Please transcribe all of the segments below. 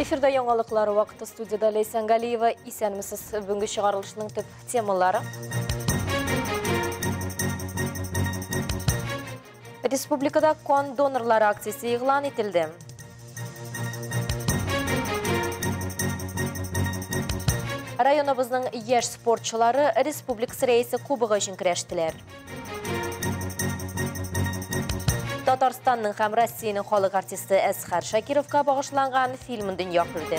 Эфирда яңалыклар вакыты, студияда Ләйсән Галиева. Исәнмесез. Бүгенге чыгарылышның төп темалары. Республикада кан донорлары акциясе игълан ителде. Районыбызның яшь спортчылары республика рәисе кубогы өчен көрәштеләр. Татарстанның һәм Россиянең халык артисты Әсхәр Шакировка багышланган фильм дөнья күрде.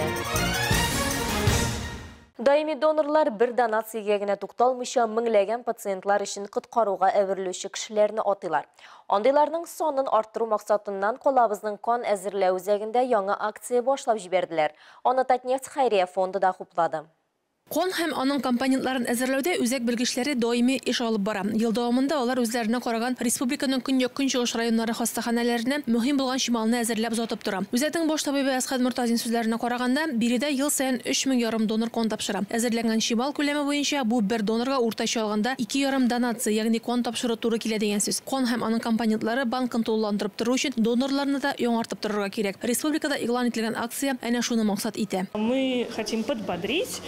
Даими донорлар бер донациягә генә тукталмыйча меңләгән пациентлар өчен коткаруга әверелүче кешеләрне атыйлар. Андыйларның санын арттыру максатыннан калабызның кан әзерләү үзәгендә яңа акция башлап җибәрделәр. Аны Татнефть хәйрия фонды да хуплады. Кан һәм аның компонентларын әзерләүдә үзәк белгечләре даими эш алып бара. Ел дәвамында алар үзләренә караган республиканың көньяк-көнчыгыш районнары хастаханәләренә мөһим булган чималны әзерләп озатып тора. Үзәкнең баш табибы Әсхәт Мортазин сүзләренә караганда, биредә ел саен 3500 донор кан тапшыра. Әзерләнгән чимал күләме буенча бу бер донорга уртача алганда 2,5 донация, ягъни кан тапшыру туры килә дигән сүз. Кан һәм аның компонентлары банкын тулыландырып тору өчен донорларны да яңартып торырга кирәк. Республикада игълан ителгән акция әнә шуны максат итә. Мы хотим подбодрить,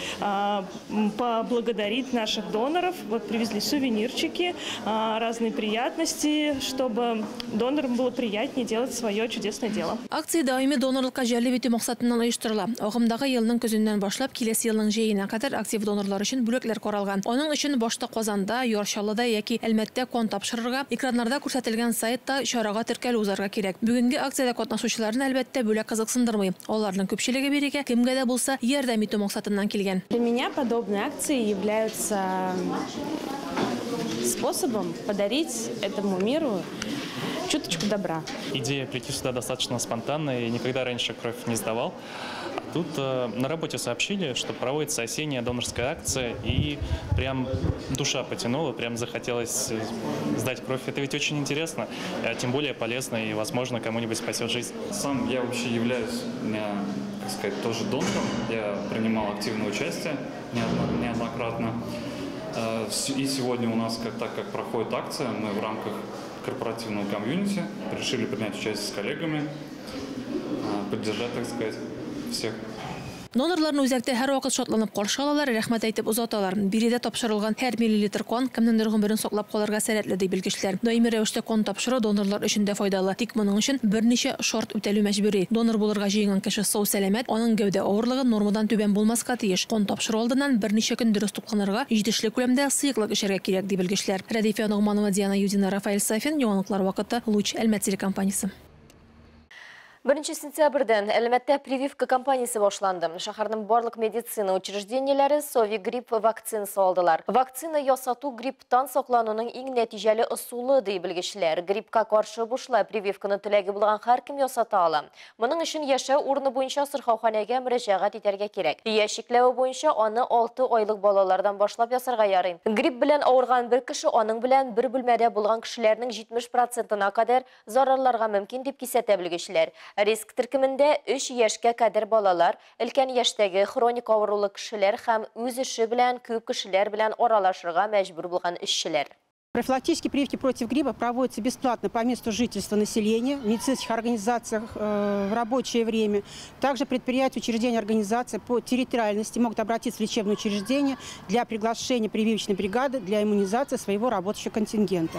поблагодарить наших доноров. Вот привезли сувенирчики, разные приятности, чтобы донорам было приятнее делать свое чудесное дело. Акция даими донорлыкка җәлеп итү максатыннан оештырыла. Агымдагы елның көзеннән башлап киләсе елның җәенә кадәр актив донорлар өчен бүләкләр каралган. Аның өчен башта Казанда, Яр Чаллыда яки Әлмәттә кан тапшырырга, экраннарда күрсәтелгән сайтта чарага теркәлү узарга кирәк. Бүгенге акциядә катнашучыларны, әлбәттә, бүләк кызыксындырмый. Аларның күпчелеге бирегә кемгә дә булса ярдәм итү максатыннан килгән. Для меня подобные акции являются способом подарить этому миру чуточку добра. Идея прийти сюда достаточно спонтанная, я никогда раньше кровь не сдавал. А тут на работе сообщили, что проводится осенняя донорская акция, и прям душа потянула, прям захотелось сдать кровь. Это ведь очень интересно, тем более полезно и, возможно, кому-нибудь спасет жизнь. Сам я вообще являюсь, так сказать, тоже донором. Я принимал активное участие неоднократно. И сегодня у нас, так как проходит акция, мы в рамках корпоративного комьюнити решили принять участие с коллегами, поддержать, так сказать, всех. Донорларны үзәктә һәрвакыт шатланып каршы алалар, рәхмәт әйтеп озаталар. Биредә тапшырылган һәр миллилитр кан кемнеңдер гомерен саклап калырга сәләтле, ди белгечләр. Даими рәвештә кан тапшыру донорлар өчен дә файдалы. Тик моның өчен берничә шарт үтәлү мәҗбүри. Донор булырга җыенган кеше сау сәламәт, аның гәүдә авырлыгы нормадан түбән булмаска тиеш. Кан тапшыру алдыннан берничә көн дөрес тукланырга, җитешле күләмдә сыеклык эчәргә кирәк, ди белгечләр. Рәдифә Ногманова, Диана Юдина, Рафаэль Сафин, яңалыклар вакыты, Луч, Әлмәт телекомпаниясе. 1 сентябрьдән Әлмәттә прививка кампаниясе башланды. Шәһәрнең барлык медицина учреждениеләре Совигрипп вакцинасы алдылар. Вакцина ясату грипптан саклануның иң нәтиҗәле ысулы, ди белгечләр. Гриппка каршы бушлай прививканы теләге булган һәркем ясата ала. Моның өчен яшәү урыны буенча сырхауханәгә мөрәҗәгать итәргә кирәк. Яшь чикләве буенча аны 6 айлык балалардан башлап ясарга ярый. Грипп белән авырган бер кеше аның белән бер бүлмәдә булган кешеләрнең 70%-на кадәр зарарларга мөмкин, дип кисәтә белгечләр. Риск төркемендә 3 яшькә кадәр балалар, өлкән яшьтәге хроник авырулы кешеләр һәм үз эше белән күп кешеләр белән аралашырга мәҗбүр булган эшчеләр. Профилактические прививки против гриппа проводятся бесплатно по месту жительства населения, в медицинских организациях в рабочее время. Также предприятия, учреждения, организации по территориальности могут обратиться в лечебное учреждение для приглашения прививочной бригады для иммунизации своего работающего контингента.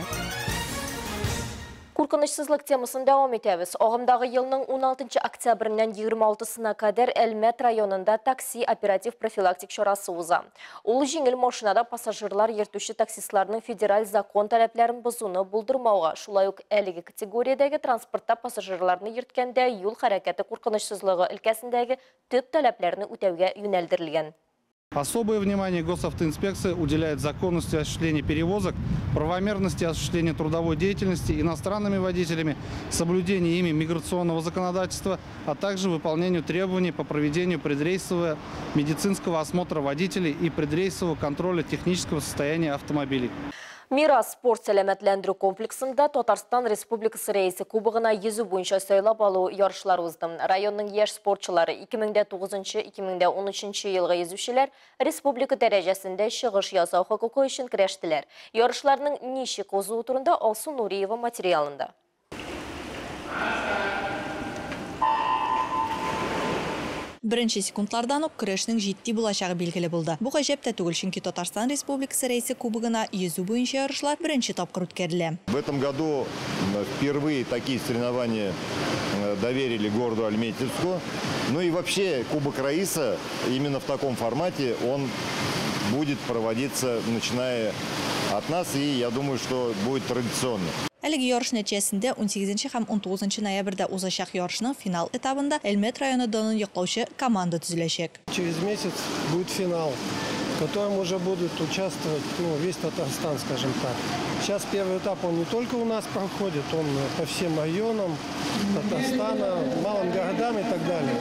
Куркынычсызлык темасын дәвам итәбез. Агымдагы елның 16 октябреннән 26-сына кадәр Әлмәт районында такси оператив профилактик чарасы уза. Ул җиңел машинада пассажирлар йөртүче таксистларның федераль закон таләпләрен бозуны булдырмауга, шулай ук әлеге категориядәге транспортта пассажирларны йөрткәндә юл хәрәкәте куркынычсызлыгы өлкәсендәге төп таләпләрне үтәүгә юнәлдерелгән. Особое внимание госавтоинспекция уделяет законности осуществления перевозок, правомерности осуществления трудовой деятельности иностранными водителями, соблюдению ими миграционного законодательства, а также выполнению требований по проведению предрейсового медицинского осмотра водителей и предрейсового контроля технического состояния автомобилей. Мирас спорт сәламәтләндерү комплексында Татарстан Республикасы рәисе кубогына йөзү буенча сайлап алу ярышлары узды. Районның яшь спортчылары 2009-2013 елгы йөзүчеләр республика дәрәҗәсендә чыгыш ясау хокукы өчен көрәштеләр. Ярышларның ничек узуы турында Алсу Нуриева материалында. Беренче секундлардан ук көрәшнең җитди булачагы билгеле булды. Бу гаҗәп тә түгел, чөнки Татарстан Республикасы Рәисе Кубогына йөзү буенча ярышлар беренче тапкыр үткәрелә. В этом году впервые такие соревнования доверили городу Альметьевску. Ну и вообще Кубок Раиса именно в таком формате он будет проводиться, начиная от нас, и я думаю, что будет традиционно. Әлеге ярыш нәтиҗәсендә 18 һәм 19 ноябрьдә узачак ярышның финал этабында Әлмәт районы данын яклаучы команда төзеләчәк. Через месяц будет финал, в котором уже будут участвовать, ну, весь Татарстан, скажем так. Сейчас первый этап, он не только у нас проходит, он по всем районам Татарстана, малым городам и так далее.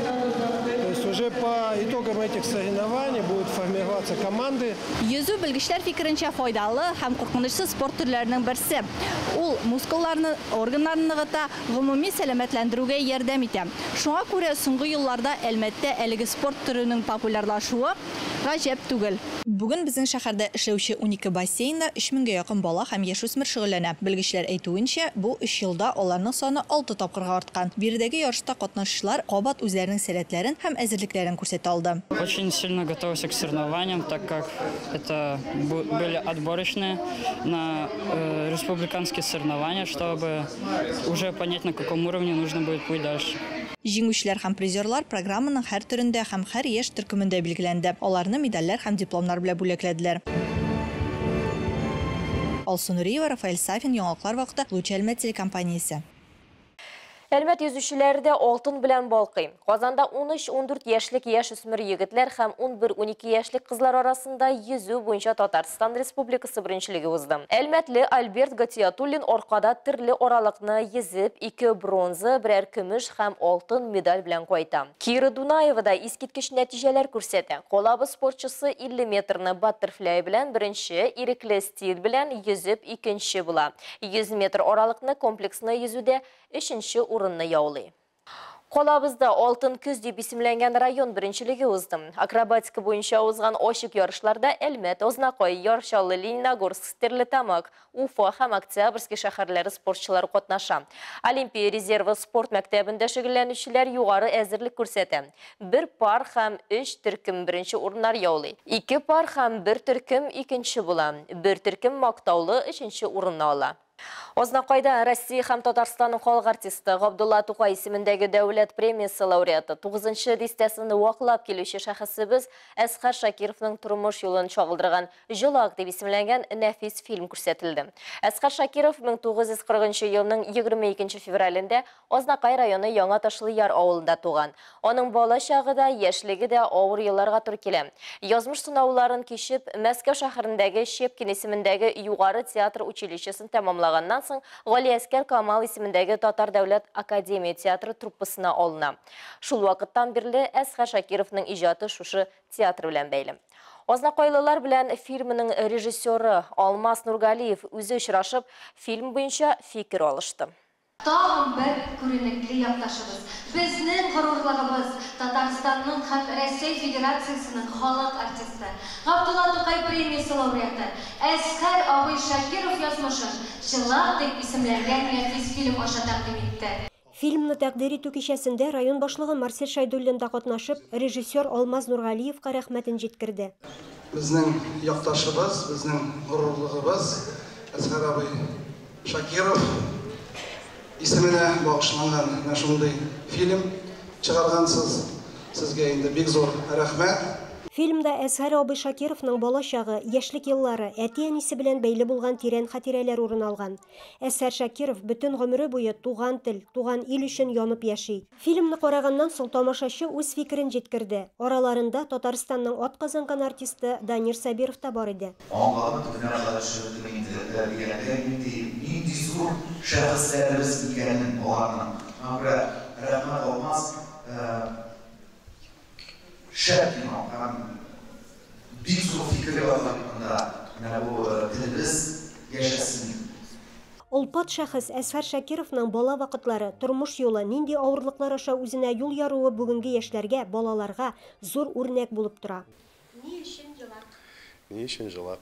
То есть уже по итогам этих соревнований будут формироваться команды. Йөзү, белгечләр фикеренчә, файдалы һәм куркынычсыз спорт төрләренең берсе. Ул мускулларны, органнарны ныгыта, гомуми сәламәтләндерүгә ярдәм итә. Шуңа күрә соңгы елларда Әлмәттә әлеге спорт төренең популярлашуы гаҗәп түгел. Бүген безнең шәһәрдә эшләүче 12 бассейнда 3000гә якын бала һәм яшүсмер шөгыльләнә. Белгечләр әйтүенчә, бу 3 елда аларның саны 6 тапкырга арткан. Биредәге ярышта катнашучылар кабат үзләренең сәләтләрен һәм әзерлекләрен күрсәтә алды. Очень сильно готовился к соревнованиям, так как это были отборочные на республиканские соревнования, чтобы уже понять, на каком уровне нужно будет плыть дальше. Җиңүчеләр һәм призерлар программаның һәр төрендә һәм һәр яшь төркемендә билгеләнде. Аларны медальләр һәм дипломнар белән бүләкләделәр. Алсу Нуриева, Рафаэль Сафин, Яңалыклар вакыты, Луч Әлмәт телекомпаниясе. Әлмәт йөзүчеләре дә алтын белән балкый. Казанда 13-14 яшьлек яшүсмер егетләр һәм 11-12 яшьлек кызлар арасында йөзү буенча Татарстан Республикасы беренчелеге узды. Әлмәтле Альберт Гатиятуллин аркада төрле аралыкны йөзеп, 2 бронза, берәр көмеш һәм алтын медаль белән кайта. Кира Дунаева да искиткеч нәтиҗәләр күрсәтә. Калабыз спортчысы 50 метрны баттерфляй белән беренче, ирекле стиль белән йөзеп икенче була. 100 метр аралыкны комплекслы йөзүдә өченче урынны яулый. Калабызда Алтын көз дип исемләнгән район беренчелеге узды. Акробатика буенча узган ачык ярышларда Әлмәт, Ознакай, Яр Чаллы, Лениногорск, Стерлитамак, Уфа һәм Октябрьский шәһәрләре спортчылары катнаша. Олимпия резервы спорт мәктәбендә шөгыльләнүчеләр югары әзерлек күрсәтә. Бер пар һәм 3 төркем беренче урыннар яулый. 2 пар һәм 1 төркем икенче була. Бер төркем мактаулы өченче урынны ала. Ознакайда Россия һәм Татарстанның халык артисты Габдулла Тукай исемендәге дәүләт премиясе лауреаты 9-нчы дистәсен ваклап килүче шәхесебез Әсхәр Шакировның тормыш юлын чагылдырган Җылак дип исемләнгән нәфис фильм күрсәтелде. Әсхәр Шакиров 1940 елның 22 февралендә Ознакай районы Яңа Ташлыяр авылында туган. Аның бала чагы да, яшьлеге дә авыр елларга туры килә. Язмыш сынауларын кичеп, Мәскәү шәһәрендәге Щепкин исемендәге югары театр училищесын тәмамлаганнан соң Галиәскәр Камал исемендәге Татар дәүләт академия театры труппасына алына. Шул вакыттан бирле Әсхәр Шакировның иҗаты шушы театр белән бәйле. Азнакайлылар белән фильмның режиссеры Алмаз Нургалиев үзе очрашып, фильм буенча фикер алышты. Тагын бер күренекле якташыбыз, безнең горурлыгыбыз, Татарстанның һәм Рәсәй Федерациясенең халык артисты, Габдулла Тукай премиясе лауреаты Әсхәр абый Шакиров язмышын Җылак дип исемләнгән нәфис фильм аша тәкъдим итте. Фильмны тәкъдир итү кичәсендә район башлыгы Марсель Шайдуллин да катнашып, режиссер Алмаз Нургалиевка рәхмәтен җиткерде. Безнең якташыбыз, безнең горурлыгыбыз Әсхәр абый Шакиров исеменә багышланган менә шундый фильм чыгаргансыз. Сезгә инде бик зур рәхмәт. Фильмда Әсхәр абый Шакировның бала чагы, яшьлек еллары, әти-әнисе белән бәйле булган тирән хатирәләр урын алган. Әсхәр Шакиров бөтен гомере буе туган тел, туган ил өчен янып яши. Фильмны караганнан соң тамашачы үз фикерен җиткерде. Араларында Татарстанның атказанган артисты Данир Сабиров та бар иде. Аңладым, төбенә кадәр төшендем инде, дигәндә нинди зур шәхесләребез икәнен аларның. Шуңа күрә рәхмәт Алмаз, шәп кино һәм бик зур фикер язган монда. Менә бу телебез яшәсен. Олпат шәхес Әсхәр Шакировның бала вакытлары, тормыш юлы, нинди авырлыклар аша үзенә юл яруы бүгенге яшьләргә, балаларга зур үрнәк булып тора. Ни өчен җылак? Ни өчен җылак?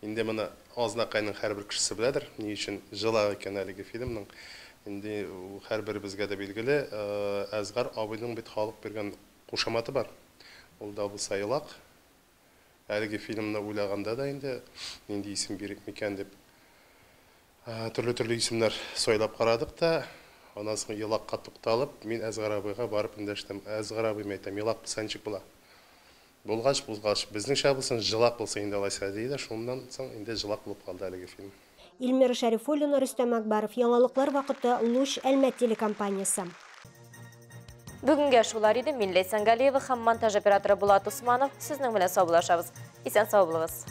Инде моны Азнакайның һәрбер кешесе беләдер, ни өчен җылак икән әлеге фильмның. Инде һәрберебезгә дә билгеле, Әсгар абыйның бит халык биргән кушаматы бар. Ул да булса Елак. Әлеге фильмны уйлаганда да инде нинди исем бирик микән дип төрле-төрле исемнәр сайлап карадык та, аннан соң Елакка тукталып, мин Әзгар абыйга барып эндәштем. Әзгар абый, әйтәм, Елак булса ничек була? Булгач, булгач, безнеңчә булсын, Җылак булсын инде алайса, ди дә, шуннан соң инде Җылак булып калды әлеге фильм. Эльмира Шәрифуллина, Рөстәм Акбаров. Яңалыклар вакыты, Луч, Әлмәт телекомпаниясе. Бүгенгә шулар иде. Мин Ләйсән Галиева һәм монтаж операторы Булат Усманов сезнең белән саубуллашабыз. Исән сау булыгыз.